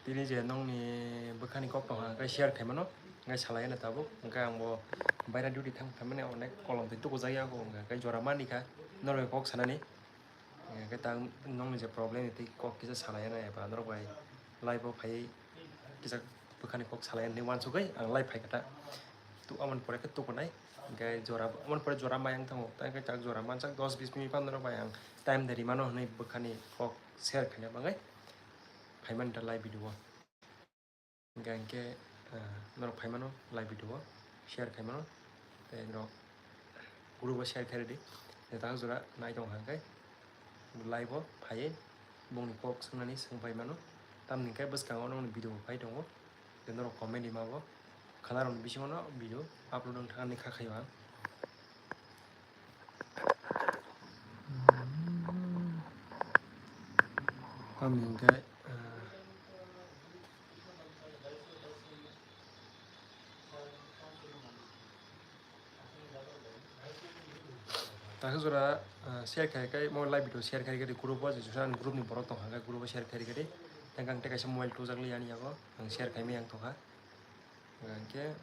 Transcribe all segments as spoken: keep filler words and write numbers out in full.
Tini je nongni bwkhani kok tongkha, hwnkhe share khaimano, hwnkhe salai ano tabuk, hwnkhe ang bo baira duty thang phaimani, onek kolom twi tukujakya, hwnkhe jora manikha norok kok sanani. Hwnkhe ta nongni je problem ni twi kok kisa salai ano, eba norok bai live o phaiwi kisa bwkhani kok salai ano hinwi uansugwi ang live phaikha ta. Tu amoni pore khe tukunai, hwnkhe jora, amoni pore jora mayang thango, ta hwnkhe tak jora mansak dos bis minute phano norok bai ang time de rimano hinwi bwkhani kok share khaina bagwi phaimani ta live video o. Hingke, hingke, ah, norok phaimano live video o share khaimano, tei norok group o share khairidi. Tei tak jora nai tongkha hingke live o phaiwi bongni kok swngnani swngpaimano. Tamni hingke bwskango nongni video bo phai tongo. Tei norok comment rima bo khwnarokni bisingo no video upload wng thangni kha khaio ang. Tamni hingke, ah, Takhe jora, ah, share khai khai, mo live video share khai khai group o, je ani group ni borok tong kha, group o share khai khai. Tei ang tei kaisa mobile tujak li ani yago, ang share khai maya ang tong kha. Hingke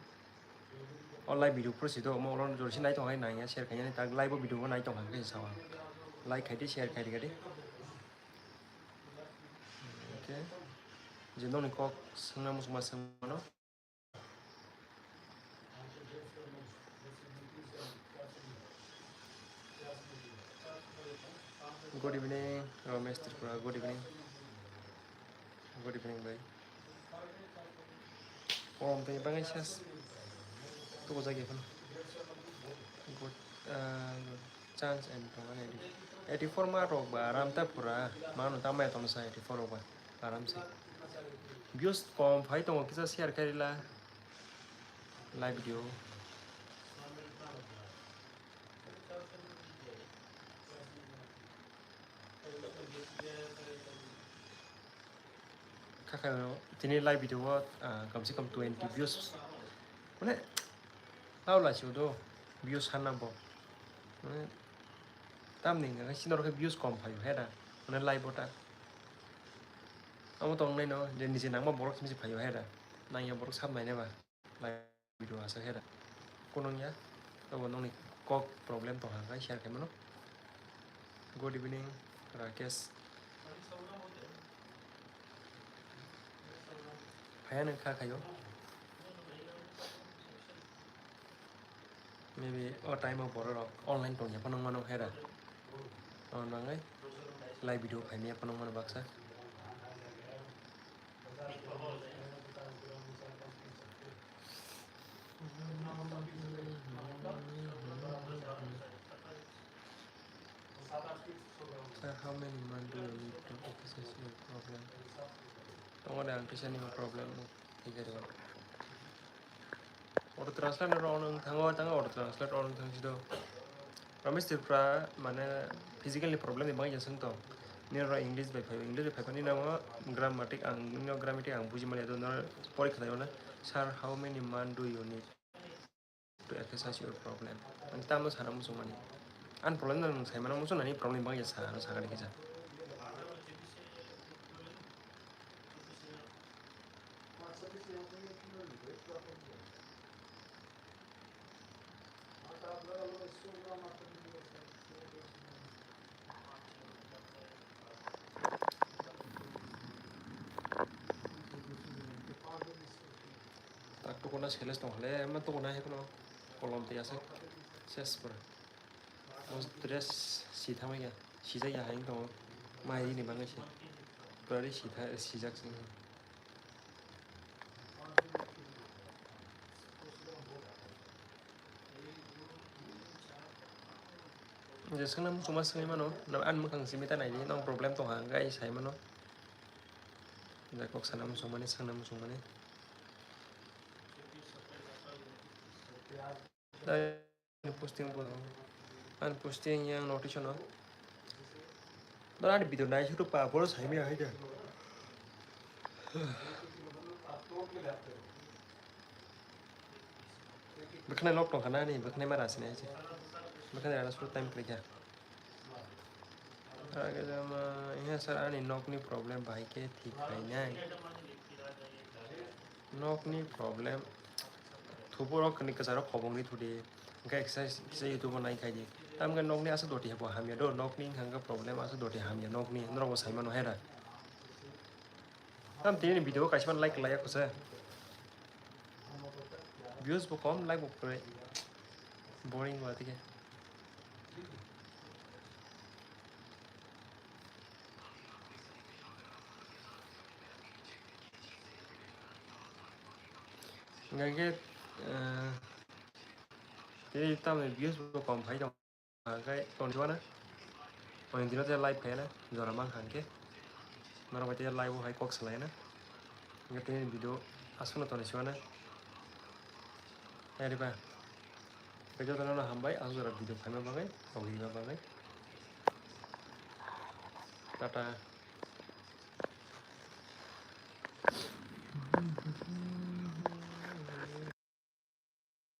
o live video phuru si do, mo oro jora se nai tong hai nang ya, share khai ya, tak live o video bo nai tong kha, hingke sawa. Like khai di, share khai di, khai di. Hingke je nongni kok swngna muchungma swng mano. Good evening, Ramesh Tripura. Good evening. Good evening, bhai. Om tei bangai ses. Tuko jagi phano. Good, ah, good. Chance and tong ani eighty-four ma rok ba aram ta pura. Mano ta mai tong sa eighty-four rok ba. Aram se. Views kom phai tongo, kisa share khairila. Live video. Kha kha tini live video o, ah, kam se kam twenty views. Mane, tao la si do views sana bo. Mane, tamni hingka khe sini rok views kom phaio he da. Mane live o ta. Amo tong nai no, je niji nangma borok simi se phaio he da. Nang ya borok sab nai nai ba. Live video aswk he da. Kunung ya, abo nongni kok problem tong kha, share khaimano. Good evening, Rakesh. Phaya nang kha khayo. Maybe o time o borok rok online tong ya phano mano he da. O nangai live video phai ya phano mano baksa. Sir, how many months do you need to access your problem? Tongo de ang kisa ni problem no. Auto translate ro nang thango, thango auto translate ro nang thang sido. Ramesh Tripura, mane, physical ni problem ni bagwi jeswng tong. Nini ro English bai phai, English bai phai phani nango grammatic ang, nini grammatic ang buji mani do, noro porikha lai na. Sir, how many month do you need to access your problem? Ang tamo sana muchung mani. An problem no nang sai mana muchung nani problem ni bagwi sa, ano sakali kisa. Tak tukuna seles tong hale, emang tukuna hai kono kolom tei asai ses pura. Mo dress si thamai ya, sijak ya hai tong, mai ni bangai se. Pura ri si tha, sijak sing. Je swngna muchungma swngwi mano, no, ani mwkhang simi ta naidi, nong problem tongkha hwnkhe ai sai mano. Je kok sana muchungmani, swngna muchungmani. Ani posting bo, ani posting yang notice no. Dara ani video nai suru pa boro sai mi hai ja. Bwkhanai lok tong khana ani, bwkhanai mara sini aise. Bwkhanai rana suru time klikha. Agajama, iya sir, ani nokni problem bahai khe thik khainai. Nokni problem. Thuborok ni kwcharo khobongni thudi. Hwnkhe kisa, kisa YouTube o nai khai di. Tamkhe nokni aswk doti habo hamya do. Nokni hwnkhe problem aswk doti hamya nokni. Norok bo sai mano hera. Tam tini video kaisa like lai ya kusa. Views bo kom, like bo kwrwi. Boring ba tike. Hwnkhe, eh, tei tamni views bo kom phai tong, hwnkhe tongni chuana. Tongni dino tei live khaina, jora mankha hwnkhe. Norok bai tei live o hai kok salaina. Hwnkhe tei video aswkno tongni chuana. Hwnkhe ba, hwnkhe jotono hambai, aswk jora video phaima bagwi, tongni bagwi. Tata.